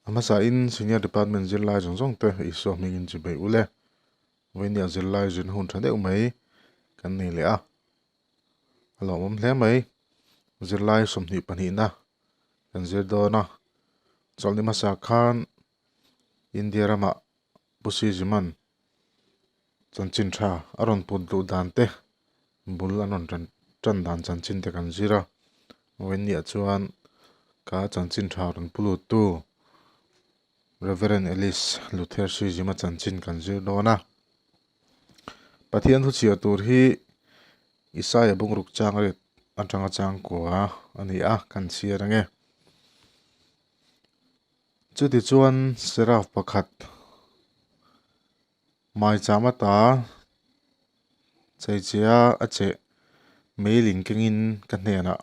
A hmasain Senior Department zirlai zawng zawng te Isua hmingin chi beih ule. Vawinia zirlai zirna hun tha deuh mai kan nei leh a, a lawmawm hle mai. Zirlai 22na kan zir dawn a, chawlhni hmasa khan India ramah Pu Siziman chanchin tha a rawn put duh dan te bul an rawn tan tan dan chanchin te kan zir a, vawiinniah chuan ka chanchin tha rawn pu lut tu Reverend Alice Luther Sizima chanchin kan zir dawn a. Pathian thu chhiar tur hi Isaia bungruk chang riat atanga changkua a ni a, kan chhiar ange. Chutichuan Seraph pakhat maicham ata cheichea a cheh meiling kengin ka hnenah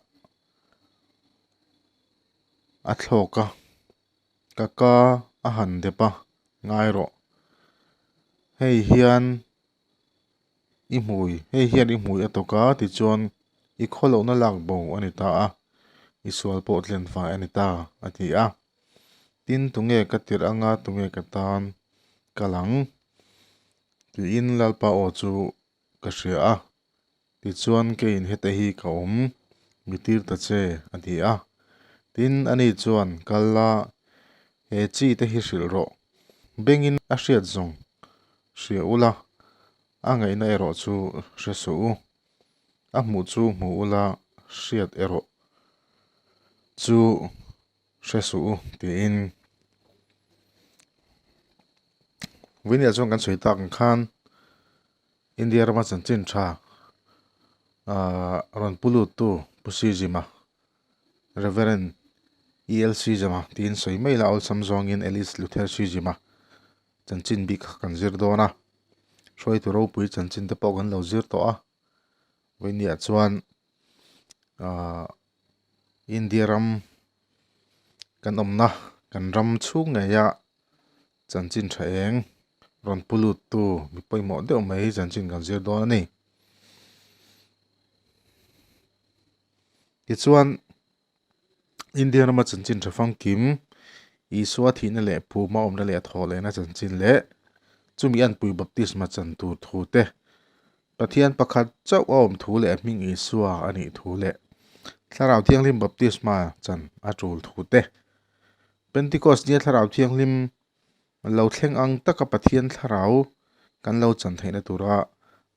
a thlawk a. Ka ka a han dep a, ngai rawh. Hei hian i hmui, hei hian i hmui a tawk a, tichuan i khawlohna lak bo a ni ta a, i sual pawh tlen fai a ni ta, a ti a. Tin, tunge ka tirh anga tunge ka tan kal ang? Tiin Lalpa aw chu ka hria a. Tichuan keiin heta hi ka awm, mi tir ta che, a ti a. Tin, ani chuan, Kal la, he chi te hi hrilh rawh. Bengin a hriat zawng hria ula, a ngaihna erawh chu hre suh u. A hmuh chu hmu ula, hriat erawh chu hre suh u, tiin. Vawinia chuan kan sawi tak ang khan. India rama chanchin tha ahh rawn pu lut tu Pu Sizima Reverend EL Sizima tiin sawi mai ila awlsam zawngin Alice Luther Sizima chanchin bik kha kan zir dawn a, hruaitu ropui chanchin te pawh kan lo zir tawh a, vawinia chuan ahh India ram kan awmna kan ram chhung ngeia chanchin tha eng rawn pu lut tu mi pawimawh deuh mai chanchin kan zir dawn a ni. Tichuan India rama chanchin tha famkim Isua thihna leh phuma awmna leh a thawh lehna chanchin leh chumi anpui baptisma chan tur thu te Pathian pakhat chauh a awm thu leh a hming Isua a nih thu leh Thlarau Thianghlim baptisma chan a tul thu te Pentecost nia Thlarau Thianghlim lo thleng ang taka Pathian Thlarau kan lo chan theihna tura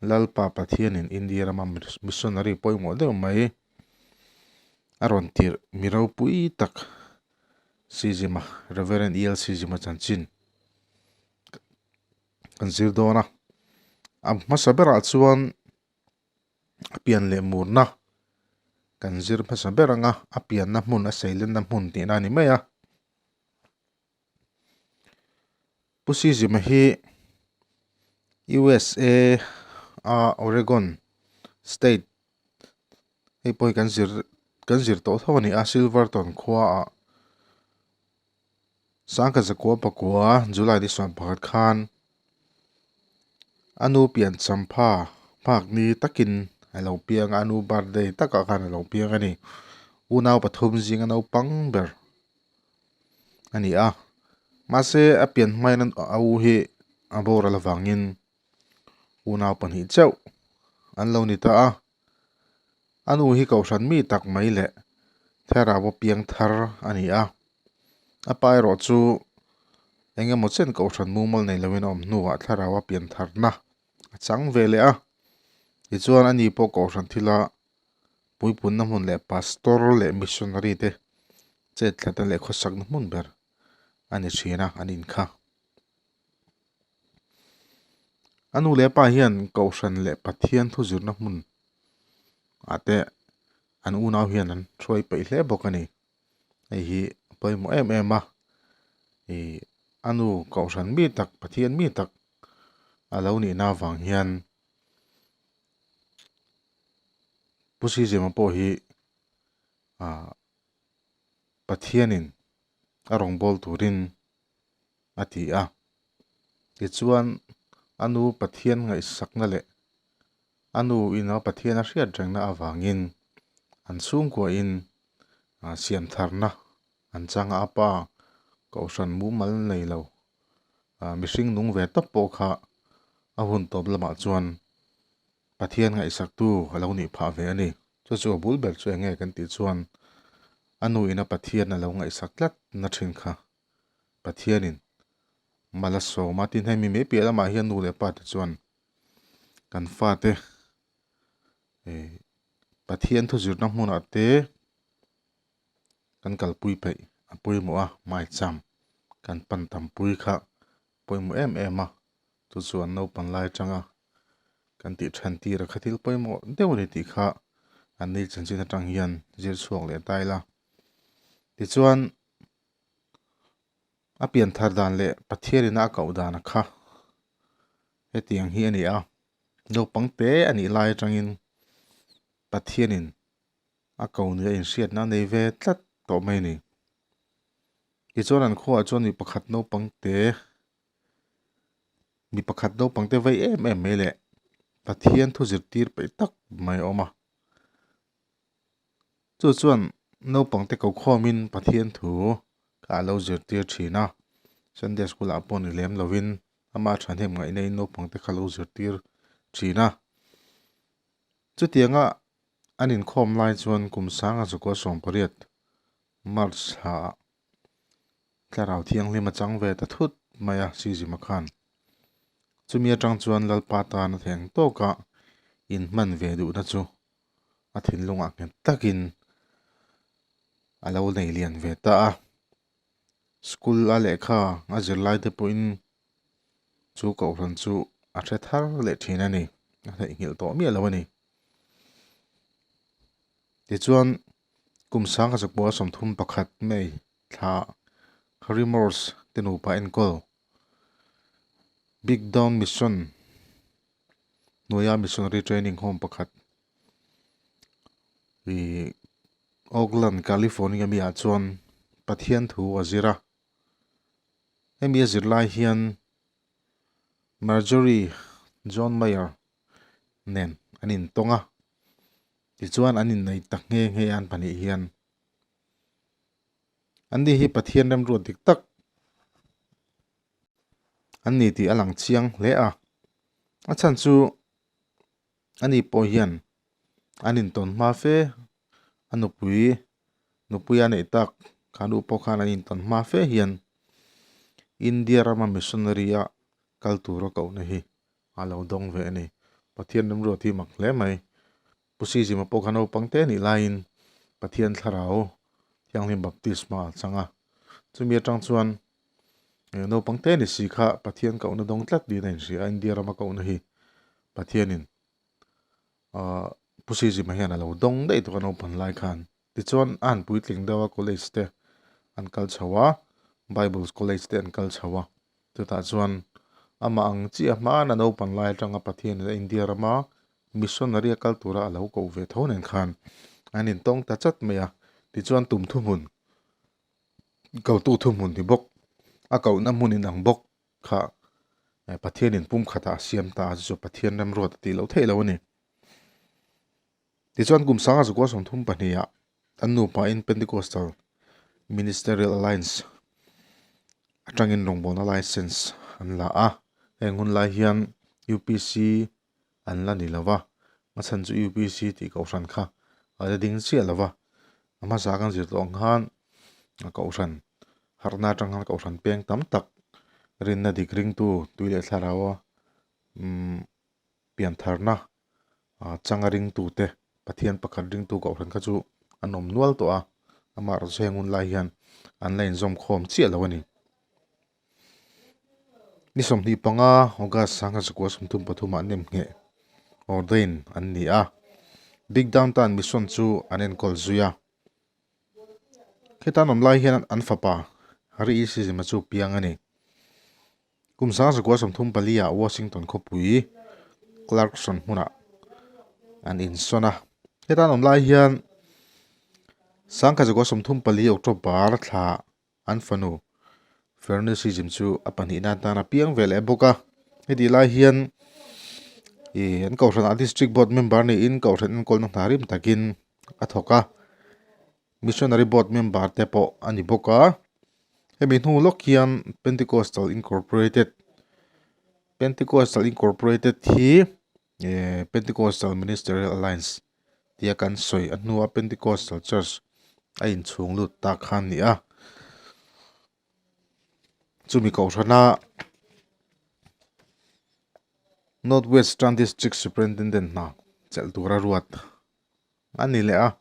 Lalpa Pathianin India rama missionary pawimawh deuh mai a rawn tirh mi ropui tak Sizima, Reverend E.L. Sizima chanchin kan zir dawn a. A hmasa berah chuan a pian leh murna kan zir hmasa ber ang a, a pianna hmun a seilenna hmun tihna a ni mai a. Pu Sizima hi USA a Oregon state hei pawh hi kan zir kan zir tawh tho a ni a Silverton khuaah 1909 July ni 11 khan a nu pian champha phak ni takin a lo piang a, a nu birthday takah khan a lo piang a ni. Unau pathum zinga naupang ber a ni a, mahse a pian hmain a u hi a boral avangin unau pahnih chauh an lo ni ta a. A nu hi kohhran mi tak mai leh thlarau piang thar a ni a, a pa erawh chu eng emaw chen kohhran mumal nei loin a awm hnuah thlarau a pian tharna a chang ve leh a, tichuan ani pawh kohhran thila puipunna hmun leh pastor leh missionary te chet thlatna leh khawsakna hmun ber a ni thin a, an inkha. A nu leh a pa hian Kohhran leh Pathian thu zirna hmun ah te an unau hian an hruai peih hle bawk a ni. Hei hi a pawimawh em em a, ih a nu Kohhran mi tak Pathian mi tak a lo nihna avang hian Pu Sizima pawh hi ah Pathianin a rawngbâwl turin a ti a. Tichuan, a nu Pathian ngaihsakna leh a nu ina Pathian a hriat rengna avangin an chhungkuahin siamtharna an chang a, a pa Kohhran mumal nei lo mihring nung ve tawp pawh kha a hun tawp lamah chuan Pathian ngaihsaktu a lo nih phah ve a ni. Chu chu a bul ber chu eng nge kan tih chuan a nu ina Pathian a lo ngaihsak tlat na thin kha Pathianin mal a sawm a. Tin, hemi mai piah lamah hian nu leh pa te chuan kan fate Pathian thu zirna hmunah te kan kalpui peih a pawimawh a, maicham kan pan tampui kha pawimawh em em a, chu chu an naupang lai atanga kan tih then tir a kha thil pawimawh deuh a ni tih kha an ni chanchin atang hian zir chhuak leh ta ila. Tichuan a pian thar dan leh Pathian ina a koh dan a kha hetiang hi a ni a, naupang te a nih lai atangin Pathianin a ko nia inhriatna a nei ve tlat tawh mai a ni. Tichuan an khuaah chuan mi pakhat naupang te mi pakhat naupang te vei em em mai leh Pathian thu zirtir peih tak mai a awm a. Chu chuan naupang te ko khawmin Pathian thu kha a lo zirtir thin a, Sunday school ah pawh ni lem lovin ama thahnem ngaihna in naupang te kha a lo zirtir thin a. Chutianga An inkhawm lai chuan kum sanga zakua 18 March thlaah Thlarau Thianghlim a chang ve ta thut mai a Sizima khan. Chumi atang chuan Lalpa tan a theng tawka inhman ve duhna chu a thinlungah nghet takin a lo nei lian ve ta a. School a lehkha a zirlaite pawhin chu kohhran chu a hre thar leh thin a ni, a theihnghilh tawh miah lo a ni. Tichuan kum sangha zakua 31 May thla Harry Morse te nupa enkawl Big Down Mission hnuaia Missionary Training Home pakhat ih Oakland, California mi ah chuan Pathian thu a zir a. Hemi a zir lai hian Marjorie John Mayer nen an intawng a, tichuan an innei ta nghe nghe a an pahnih hian. Anni hi Pathian remruat dik tak an ni tih a lang chiang hle a, a chhan chu Ani pawh hian an intawn hma fe, a nupui nupui a neih tak kha nu pawh khan an intawn hma fe hian India rama missionary a kal tura kohna hi a lo dawng ve a ni. Pathian remruat hi mak hle mai. Pu Sizima pawh kha naupang te nih laiin Pathian thlarau thianghlim baptisma a chang a, chumi atang chuan naupang te ni si kha Pathian kohna dawng tlat niin a inhria a, India rama kohna hi Pathianin ahh Pu Sizima hian a lo dawng daih tawh a naupang lai khan. Tichuan a han puitling deuh a college te an kal chho a, Bible college te an kal chho a, chutah chuan amah ang chiah hmana naupang lai atanga Pathianin a India rama missionary a kal tura a lo koh ve tho nen khan an intawng ta chat mai a, tichuan tum thuhmun kotu thuhmun ni bawk a kohna hmun inang bawk kha Pathianin pumkhatah a siam ta a, chu chu Pathian remruat a tih loh theih lo a ni. Tichuan kum sanga zakua 32 ah an nupain Pentecostal Ministerial Alliance atangin rawngbawlna license an la a, heng hun lai hian UPC an la ni lo va, a chhan chu UPC tih kohhran kha a la ding chiah lo va, a hmasa kan zir tawh ang khan kohhran harhna atang khan kohhran peng tam tak rinna dik ringtu tui leh thlarau a umm piantharna changa ringtute Pathian pakhat ringtu kohhran kha chu an awm nual tawh a, amaherawhchu heng hun lai hian an la inzawm khawm chiah lo a ni. Ni 25 August 1933 ah nemngheh ordain an ni a, Big Downtown Mission chu an enkawl zui a. Kheta an awm lai hian an fapa Harry E. Sizima chu piang a ni. Kum 1934 ah Washington khawpui Clarkson hmunah an insawn a. Heta an awm lai hian 1934 October thla An fanu Fernisism chu a pahnihna atan a piang ve leh bawk a, hetih lai hian ih an kohhranah district board member niin kohhran enkawlna hna rim takin a thawk a, missionary board member te pawh a ni bawk a. Hemi hnu lawk hian Pentecostal Incorporated Pentecostal Incorporated hi eh Pentecostal Ministerial Alliance tia kan sawi a hnua Pentecostal Church a inchhung lut ta kha a ni a. Chumi kohhrana North Western District Superintendent hna chelh tura ruat a ni leh a.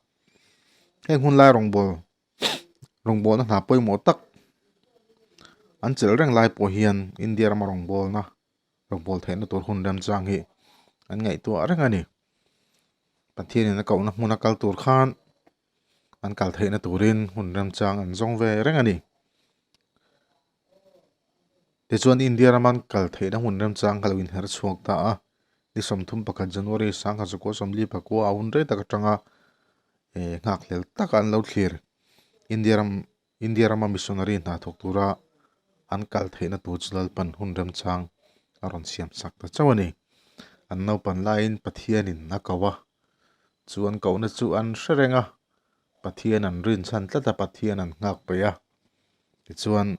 Heng hun lai rawngbâwl rawngbâwlna hna pawimawh tak an chelh reng lai pawh hian India rama rawngbâwlna rawngbâwl theihna tur hun remchang hi an ngaihtuah reng a ni. Pathianin a kohna hmuna kal tur khan an kal theihna turin hun remchang an zawng ve reng a ni. Tichuan India rama an kal theihna hun remchang kha lo inher chhuak ta a, ni 31 January 1949 a hun rei tak atanga eh nghakhlel taka an lo thlir India ram India rama missionary hna thawk tura an kal theihna tur chu Lalpan hun remchang a rawn siam sak ta chauh a ni. An naupan laiin Pathianin a ko a, chu an kohna chu an hre reng a, Pathian an rinchhan tlat a, Pathian an nghak peih a. Tichuan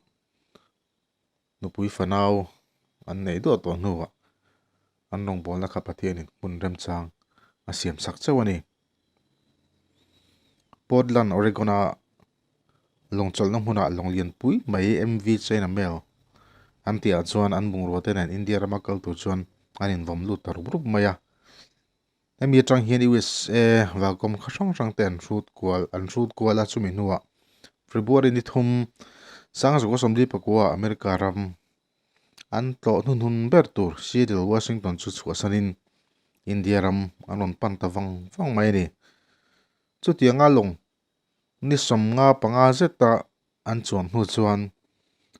nupui fanau an neih duah tawh hnuah an rawngbawlna kha Pathianin hmun remchang a siam sak chauh a ni. Portland, Oregon-a lawng chawlhna hmunah lawng lian pui mai MV China Mail an tihah chuan an bungrua te nen India rama kal tur chuan an invawm lut ta rup rup mai a. Hemi atang hian USA valkawm kha hrang hrang te an hrut kual an hrut kual a chumi hnuah February ni thum 1944 America ram an tlawh hnuhnun ber tur Seattle, Washington chu chhuahsanin India ram an rawn pan ta vang vang mai a ni. Chutianga lawng ni 55 zeta an chuan hnu chuan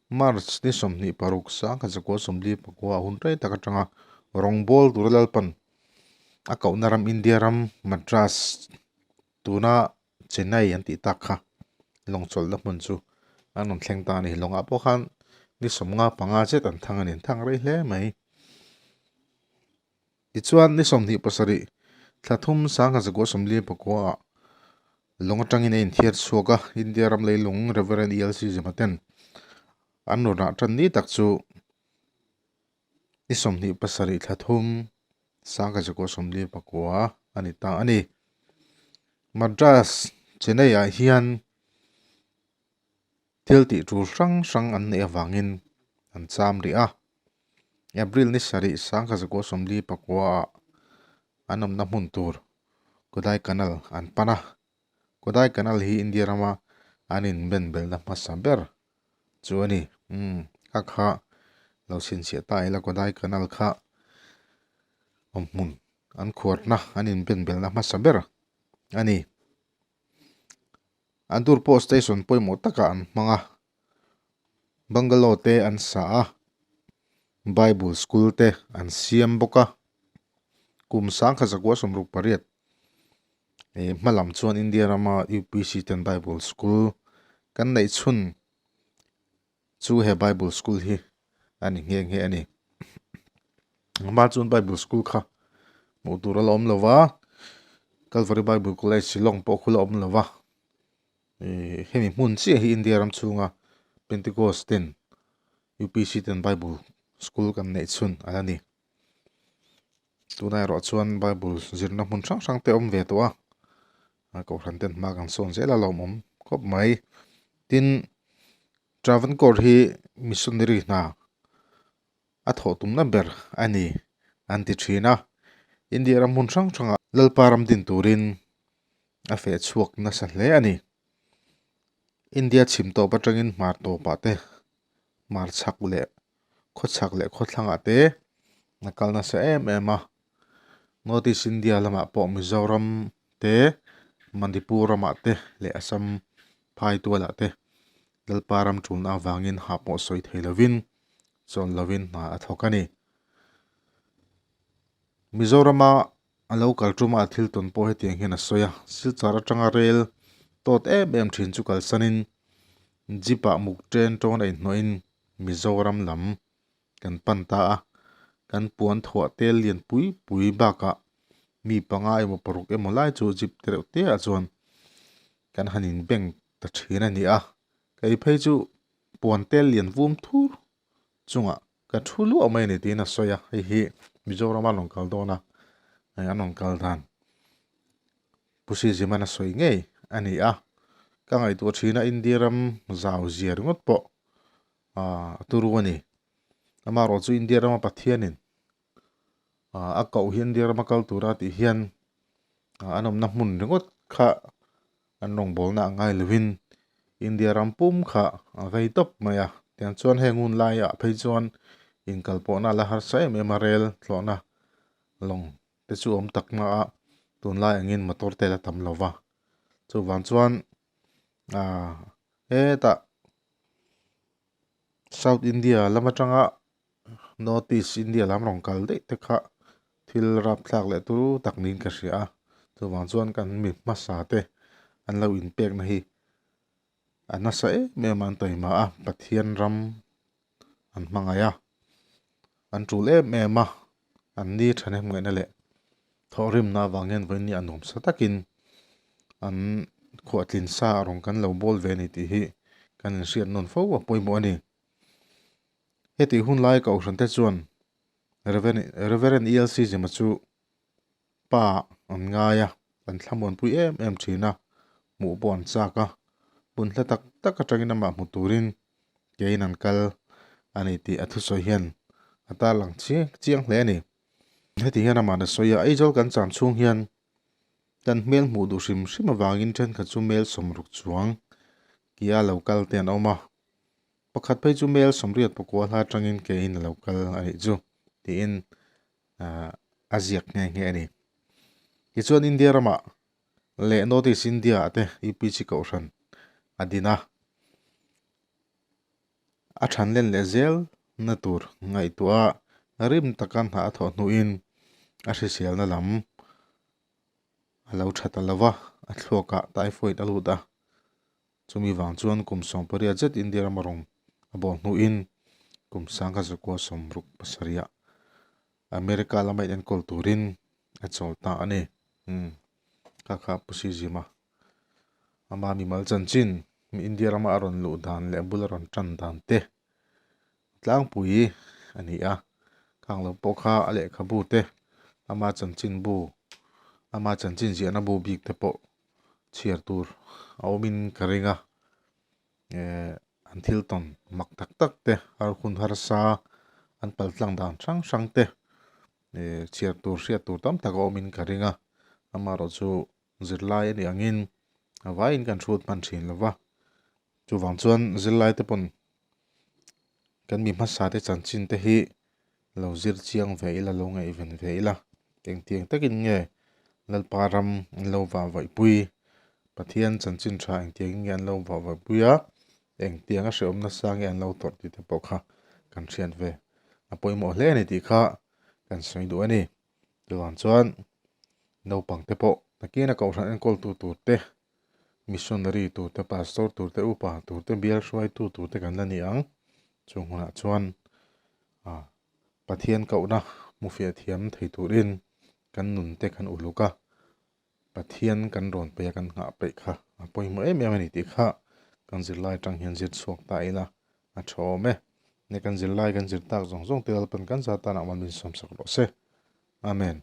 March ni 26 1949 hun rei tak atanga rawngbawl tura Lalpan a kohna ram India ram Madras tuna Chennai an tih tak kha lawng chawlhna hmun chu an rawn thleng ta a ni. Lawngah pawh khan ni 55 zet an thang a ni, an thang rei hle mai. Tichuan ni 27 thla thum 1949 ah lawng atangin a inthiar chhuak a, India ram leilung Rev. ELC Zima ten an rawn rah tan ni tak chu ni 27 thla thum 1949 a ni ta a ni. Madras, Chennai ah hian thil tih tul hrang hrang an neih avangin an cham rih a. April ni sarih 1949 ah an awmna hmun tur Kodaikanal an pan a. Kodaikanal hi India rama an inbenbelna hmasa ber chu a ni. Umm kha kha lo chhinchhiah ta ila Kodaikanal kha awmhmun an khuarna an inbenbelna hmasa ber a ni. An tur pawh station pawimawh takah an hmang a, bungalow te an sa a, bible school te an siam bawk a, kum 1968 eh hma lam chuan India rama UPC ten bible school kan neih chhun chu he bible school hi a ni nghe nghe a ni. Hma chuan bible school kha hmuh tur a la awm lo va, Calvary Bible College Shillong pawh khu la awm lo va, ih hemi hmun chiah hi India ram chhunga Pentecost ten UPC ten bible school kan neih chhun a la ni. Tunah erawh chuan bible zirna hmun hrang hrang te a awm ve tawh a, a kohhran ten hma kan sawn zel a lawmawm khawp mai. Tin, Travancore hi missionary hna a thawh tumna ber a ni an ti thin a, India ram hmun hrang hrangah Lalpa ram din turin a feh chhuak nasa hle a ni. India chhim tawp atangin hmar tawpah te, hmar chhak leh khawchhak leh khawthlangah te a kal nasa em em a. North East India lamah pawh Mizoram te, Manipur ramah te leh Assam phai tualah te Lalpa ram tulna avangin hah pawh sawi thei lovin chawn lovin hna a thawk a ni. Mizorama a lo kal tuma a thil tawn pawh hetiang hian a sawi a, Silchar atanga rel tawt em em thin chu kalsanin jeep ah muk ṭen ṭawn a inhnawhin Mizoram lam kan pan ta a, kan puan thuah tel lian pui pui bakah mi panga emaw paruk emaw lai chu jeep te reuh te ah chuan kan han inbeng ta thin a ni a, kei phei chu. Puan tel lian vum thur chungah ka thu luah mai a ni tiin a sawi a, hei hi Mizorama rawn kal dawn a, an rawn kal dan Pu Siziman a sawi ngei a ni a, ka ngaihtuah thin a India ram zau zia ringawt pawh a turu a ni. Amaherawh chu India rama Pathianin a koh hi India rama kal tura tih hian an awmna hmun ringawt kha an rawngbawlna a ngai lovin India ram pum kha a vei tawp mai a. Tiang chuan heng hun laiah phei chuan inkalpawhna a la harsa em em a, rel thlawhna lawng te chu awm tak hma a, tunlai angin motor te la tam lo va. Chuvang chuan ah hetah South India lam atanga North East India lam rawn kal daih te kha thil rapthlak leh turu tak niin ka hria a, chuvang chuan kan mi hmasa te an lo inpekna hi a nasa em em a an taima a, Pathian ram an hmangaih a, an tul em em a, an ni thahnem ngaihna leh thawhrimna avang hian vawiin ni a nuamsa takin an khuahtlin sa a rawn kan lo bawl ve a ni tih hi kan inhriat nawn fo a pawimawh a ni. Heti hun lai Kohhran te chuan Reverend ELC Zima chu pa an ngai a, an thlamuanpui em em thin a, hmuh pawh an chak a, hmun hla tak tak atangin amah hmu turin keiin an kal a ni tih a thusawi hian a tarlang chiang hle a ni. Heti hian amah na sawi a, Aizawl kan cham chhung hian kan hmel hmuh duh hrim hrim avangin thenkhat chu mel sawmruk chuang kia lo kal te an awm a, Pakhat phei chu mel 84 hla atangin keiin a lo kal a nih chu tiin a ziak nghe nghe a ni. Tichuan India ramah leh North East India ah te UPC Kohhran a din a, a than len leh zel na tur ngaihtuah a rim taka hna a thawh hnuin a hriselna lam a lo tha ta lo va, a thluakah typhoid a lut a. Chumi vang chuan kum 18 zet India rama rawn a bawh hnuin kum 1967 ah America lama inenkawl turin a chawl ta a ni. Umm kha kha Pu Si Zima ama mimal chanchin India rama a rawn luh dan leh a bula rawn tan dan te tlangpui a ni a, khang lo pawh kha a lehkhabu te ama chanchin bu ama chanchin ziahna bu bik te pawh chhiar tur a awmin ka ring a eh an thil tawn mak tak tak te har hun harsa an pal tlang dan hrang hrang te eh chhiar tur hriat tur tam tak a awmin ka ring a amaherawh chu zirlai a nih angin a vaiin kan hrut hman thin lo va chuvang chuan zirlai te pawn kan mi hmasa te chanchin te hi lo zir chiang ve ila lo ngaihven ve ila engtiang takin nge Lalpa ram an lo vah vaihpui Pathian chanchin tha engtiangin nge an lo vah vaihpui a engtiang a hrehawm nasa nge an lo tawrh tih te pawh kha kan hriat ve a pawimawh hle a ni tih kha kan sawi duh a ni chuvang chuan naupang te pawh nakina kohhran enkawltu tur te missionary tur te pastor tur te upa tur te bial hruaitu tur te kan la ni ang chung hunah chuan ah Pathian kohna hmu fiah thiam thei turin kan nun te kan uluk a, Pathian kan rawn peih a kan nghah peih kha a pawimawh em em a ni tih kha kan zirlai atang hian zir chhuak ta ila a tha awm e. Nge kan zirlai kan zir tak zawng zawng te Lalpan kan za tanah mal min sawmsak rawh se. Amen.